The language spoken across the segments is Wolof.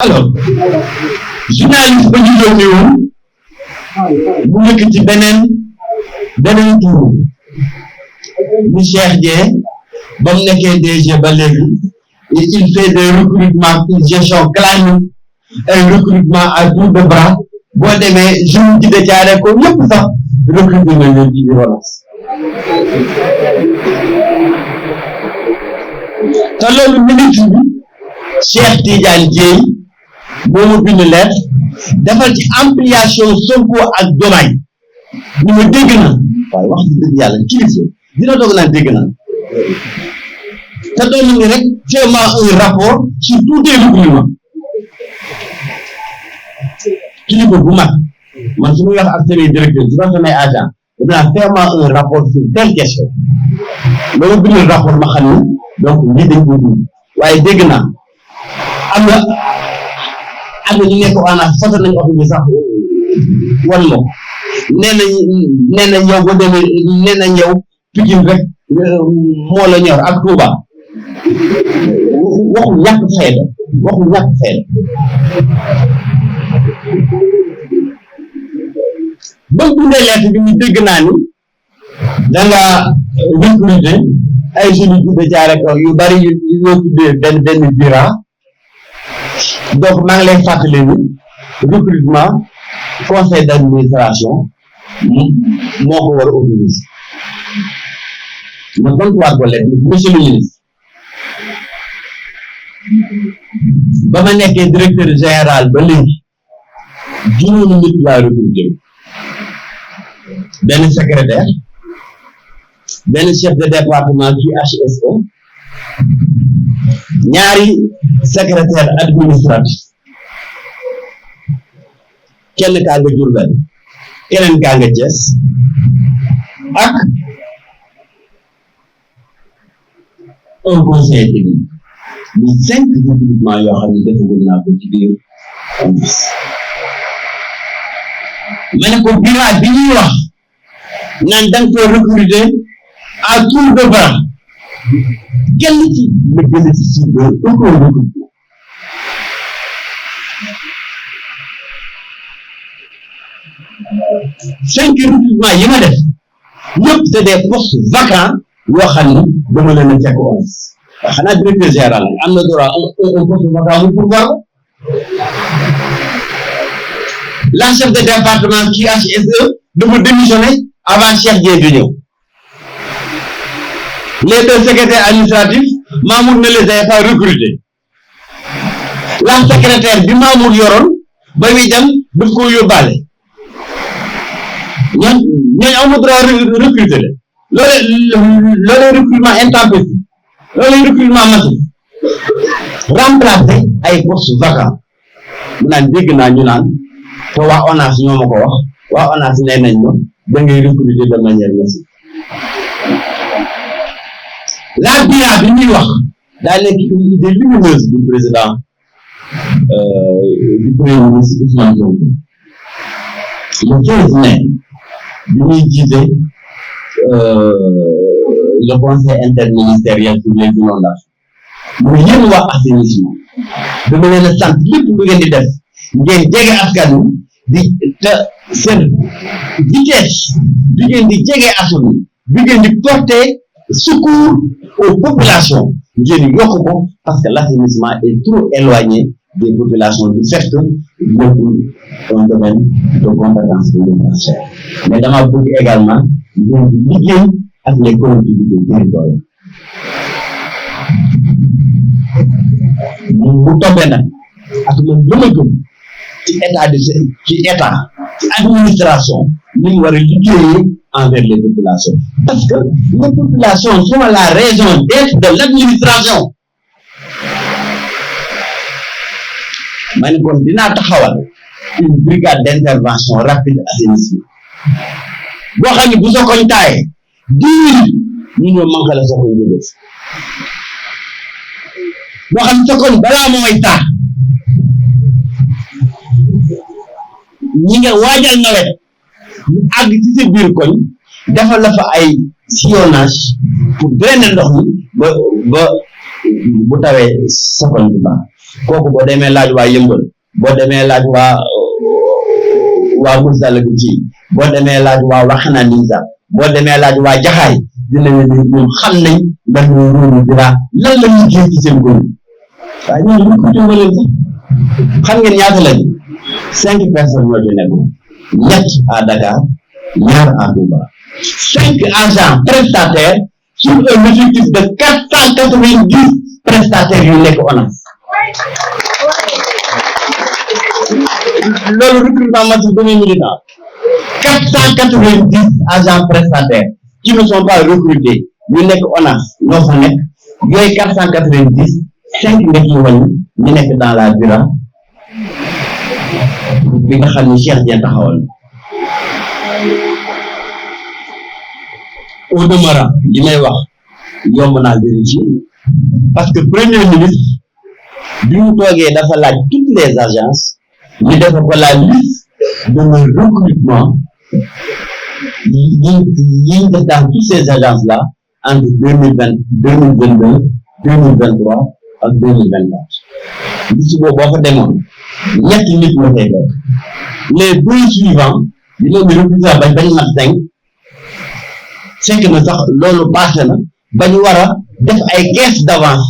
alors journaliste ba ñu yónni woon mu nekk ci beneen tour ni Cheikh Dieng ba mu nekkee DG ba léegi il fait des recrutements une gestion clanique ay recrutement à tour de bras boo demee jour ji de caare ko ñëpp sax recruté nañ leen ci violence te loolu ministre bi Cheikh Tidiane Dièye moomu bind lettre defal ci ampliation Sonko ak Diomaye ñu ma dégg na waaye wax dëgg yàlla kilifa dina doog naan dégg na te doon ni rek fais-moi un rapport sur tous les recrutements kilifa bu mag man su muy wax ak samay directeur su wax samay agent dinaa fais-moi un rapport sur telle question loolu bind rapport ma xam ni donc lii dañ ko dund waaye dégg naa am na ñu nekk ONAS foto nañu oto bi sax wan ma ko nee nañ yow boo demee nee nañ yow Pikine rek moo la ñor ak Touba waxu ñàkk fayda ba mu bindee lettre bi ñu dégg naa ni da nga recruter ay jeunes yu tuddee jaare ko yu bari yu ñoo tuddee benn bira donc maa ngi lay fàttali ni recrutement conseil d'administration moo ko war a organiser ma tontuwaat ko lettre monsieur le ministre ba ma nekkee directeur général ba léegi juróomi nit laa recruté benn secrétaire benn chef de département ci HSO ñaari secrétaire administratif kenn kaa nga Diourbel keneen kaa nga Thiès ak un conseil technique muy 5 recrutements yoo xam ne defagul naa ko ci biir ma ne ko biraa bi ñuy wax naan da nga ko recruter à tour de bras kenn ci le bénéficie de aucun recrutement cinq recrutements yi ma def ñëpp c'est des postes vacants yoo xam ne dama leen a fekk ONAS xanaa directeur général am na droit un poste vacant mu pourvoir la chef de département qui HSE dafa démissionner avant Cheikh Dieng di ñëw les deux secrétaires administratifs Mamour ne les avait pas recrutés la secrétaire bi Mamour yoroon ba muy dem daf ko yóbbaale ñooñu amul droit recruter loolu recrutement intempestif loolu recrutement massif remplacer ay postes vacants mu naan dégg naa ñu naan te waa ONAS ñoo ma ko wax waa ONAS nee nañ ma da ngay recruter de manière massive la BIA bi ñuy wax daa nekk une idée lumineuse du président du premier ministre Ousmane Sonko le 15 mai bi ñuy jiite le conseil interministériel sur les inondations mu yéen waa assainissement dama leen a sant lépp lu ngeen di def ngeen jege askan wi di te seen vitesse bi ngeen di jege askan wi bi ngeen di porter secours aux populations ngeen yokk ko parce que l'assainissement est trop éloigné des populations du fait que nekkul un domaine de compétence réglementaire mais dama bëgg également ngeen di liggéey ak les collectivités territoriales mu tombé nag ak man lu ma gëm ci état ci administration ni mu war a liggéeyee envers les populations parce que les populations sont la raison d'être de l'administration ma ne kon dinaa taxawal une brigade d'intervention rapide assainissement boo xam ne bu soo koñ taayee 10 minutes ñu ñëw manqué la soo koñ jógee boo xam ne soo koñ balaa mooy taa ñi nga waajal nawet ñu àgg ci sa biir koñ defal la fa ay sillonnage pour drainer ndox mi ba bu tawee sa koñ bu baax kooku boo demee laaj waa Yëmbal boo demee laaj waa Moussala ci boo demee laaj waa Waxana Ninsa boo demee laaj waa Jaxaay dinañu ne ñoom xam nañ ndax ñoo ñooñu dira lan la ñuy gis ci seen commune waaye ñooñu ñu ko tëngalee sax xam ngeen ñaata lañu 5 personnes ñoo ci nekk ñett à Dakar ñaar à Touba 5 agents prestataires sur un objectif de 490 prestataires yu nekk ONAS loolu recrutement massif de militants 490 agents prestataires qui ne sont pas recrutés ñu nekk ONAS ñoo fa nekk yooyu 490 5 nga ci wàññi ñu nekk dans la DIRA bi nga xam ne Cheikh Dieng taxawal au demeurant li may wax yomb naa vérifier parce que premier ministre bi mu toogee dafa laaj toutes les agences ñu def ko la liste de recrutement yi def dans toutes ces agences là entre 2022 2023 ak 2024 liste boobu boo fa demoon ñetti nit moo fay def les 2 suivants di leen di recruter bañ mat 5 fekk na sax loolu passé na ba ñu war a def ay caisse d'avance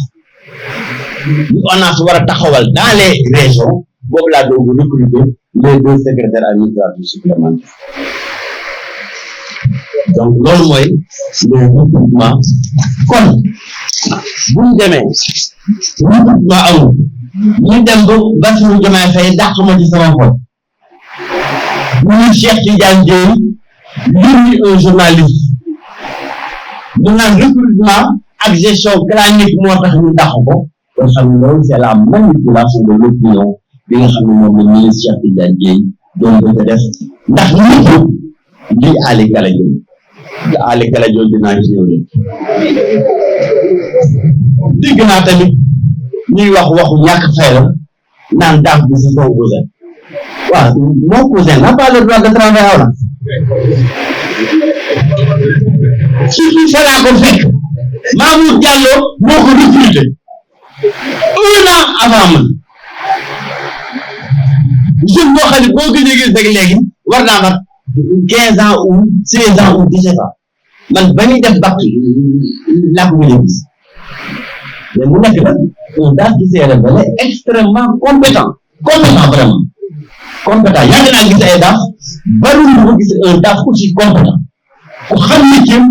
ñu ONAS war a taxawal dans les régions boobu laa doog recruter les 2 secrétaires administratifs supplémentaires donc loolu mooy le recrutement kon bu ñu demee recrutement amul ñu dem ba Bassirou Diomaye Faye dàq ma ci sama xol ñu Cheikh Tidiane Dièye yónni un journaliste mu naan recrutement ak gestion clanique moo tax ñu dàq ko kon xam ne loolu c'est la manipulation de l'opinion bi nga xam ne moom la ministre Cheikh Tidiane Dièye doon bëgg a def ndax nit ñi lii Ali Kalajo dinaa ci ñëw léegi dégg naa tamit ñuy wax waxu ñàkk fayda naan daaf bi si son cousin waaw mon cousin n'a pas le droit de travailler à ONAS surtout fa laa ko fekk Mamour Diallo moo ko recruté 1 an avant man jeune boo xam ne boo gëjee gis rek léegi war naa mat 15 ans ou 16 ans ou 17 ans man ba ñuy def bac laa ko gëj a gis mais mu nekk nag un DAF qui s'est révélé extrêmement compétent vraiment compétent yàgg naa gis ay DAF bari na ko gis un DAF aussi compétent ku xam liggéeyam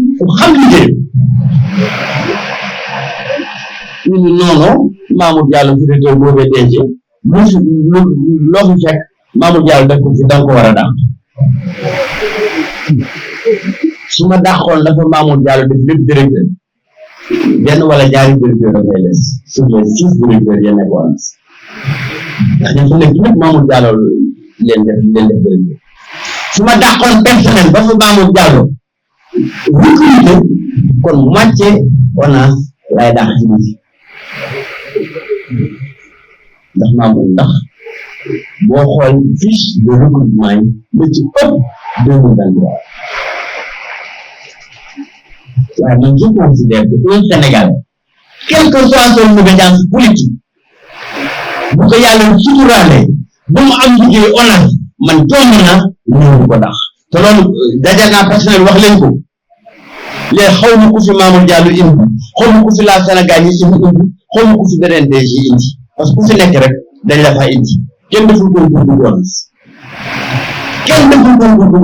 ñu ne non Mamour Diallo directeur boobu DG loo fi fekk Mamour Diallo def ko fi da nga ko war a dàq su ma dàqoon dafa Mamour Diallo def lépp directeur benn wala ñaari directeur dafay des sur les 6 directeurs yi nekkoon ndax ñun su nekk ñëpp Mamour Diallo leen def directeur su ma dàqoon personnel ba fa Mamour Diallo recruté kon moitié ONAS lay dàq ci nit ndax ndax boo xool fiche de recrutement yi la ci ëpp 2023 waaye man je considère que un Sénégal quelle que soit son obédience politique bu ko yàlla suturaale ba mu am liggéey ONAS man jomb na ñëw ko dax te loolu daje naa personnel wax leen ko léegi xaw ma ku fi Mamour Diallo indi xaw ma ku fi la Sénégal yi indi xaw ma ku fi beneen DG indi parce que ku fi nekk rek dañ la fa indi kenn deful ko pour dugg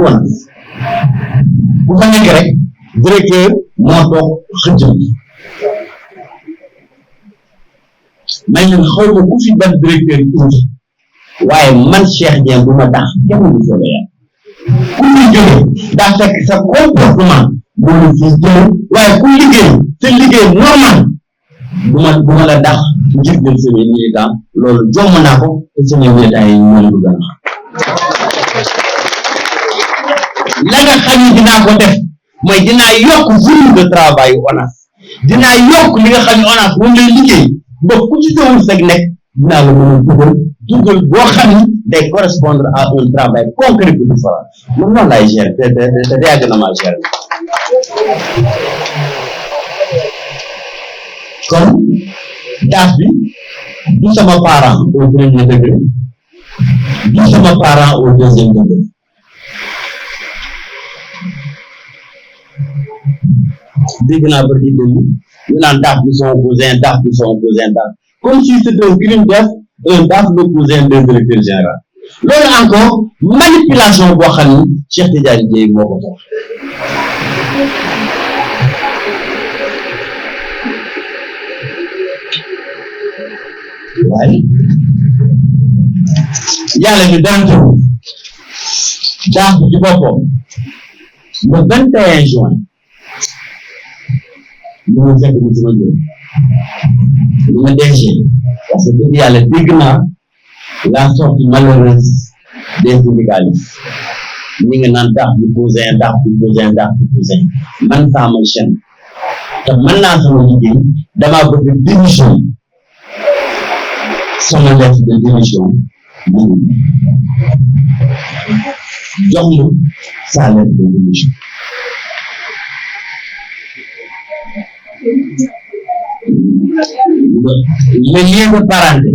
ONAS bu fa nekk rek directeur moo toog xëccam may leen xaw ma ku fi ban directeur indi waaye man Cheikh Dieng bu ma tax kenn du soobee yàlla ku fi jóge daa fekk sa comportement moom fi jëlee waaye ku liggéey te liggéey normal bu ma la dax ngir dem seen militant loolu jomm naa ko te seen militant yi ñoo ko gën a la nga xam ne dinaa ko def mooy dinaa yokk volume de travail ONAS dinaa yokk li nga xam ne ONAS moom lay liggéey ba ku ci sewul sag nekk dinaa la mën a dugal boo xam ni day correspondre à un travail concret bu différent man noonu laay gérer te yàgg na maa gérer kon daaf bi du sama parent au premier degré du sama parent au deuxième degré dégg naa ba di déglu ñu naan daaf bi son cousin daaf bi son cousin daaf comme si c'était un crime def un daaf le cousin de directeur général loolu encore manipulation boo xam ni Cheikh Tidiane Dièye moo ko tax waaye yàlla ñu daan jël daaf bi ci boppam le 21 juin ñu ngi fekk ni sama jëm ñu ma DG parce que dëgg yàlla dégg naa la sortie malheureuse des syndicalistes ñi nga naan daaf bi cousin daaf bi cousin daaf bi cousin man sama chaîne te man naa sama liggéey damaa bëgg démission sama lettre de démission jox ma sa lettre de démission le lien de parenté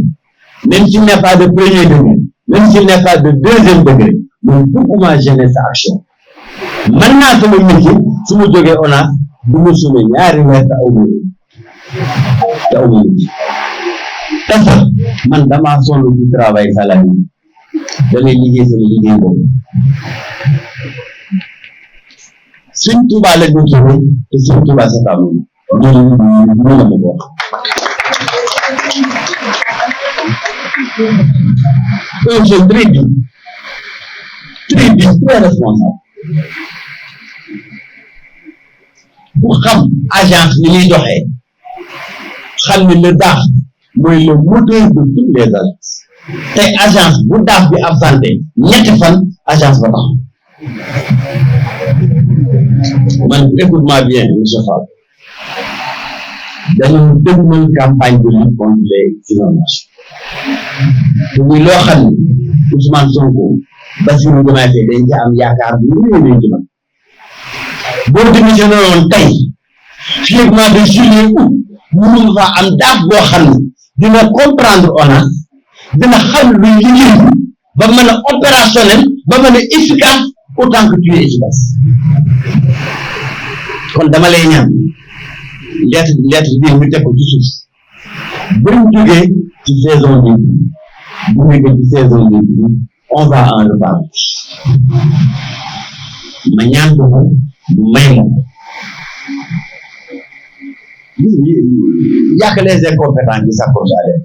même s'il n'est pas de premier degré même s'il n'est pas de deuxième degré mais pourquoi gêner sa action man naa sama métier su ma jógee ONAS du ma sume ñaari weer te aw ma te sax man damaa sonn ci travail salarié damay liggéey sama liggéey boobu Sëñ Tuubaa la ñu jógee te Sëñ Tuubaa sa taamu ñu la ma ko wax un jeune très digne très responsable bu xam agence ni ñuy doxee xam ni le DAF mooy le moteur de toutes les agences tey agence bu DAF bi absenté ñetti fan agence ba tax man écoute-moi bien monsieur Fall dañu dëgmal campagne de lutte contre les inondations te muy loo xam ni Ousmane Sonko Bassirou Diomaye Faye dañ ci am yaakaar bu réy ci man boo démissionné woon tey fii ak mois de juillet août mënu fa am DAF boo xam ne dina comprendre ONAS dina xam luy liggéey ba mën a opérationnel ba mën a efficace autant que tu es efficace kon dama lay ñaan lettre bi ñu teg ko ci suuf bu ñu jógee ci saison bi bu ñu jógee ci saison bi on va en reparler ma ñaan ko bu may moom y a que les incompétents qui s'accrochent à l'aide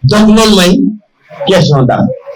donc loolu mooy question daal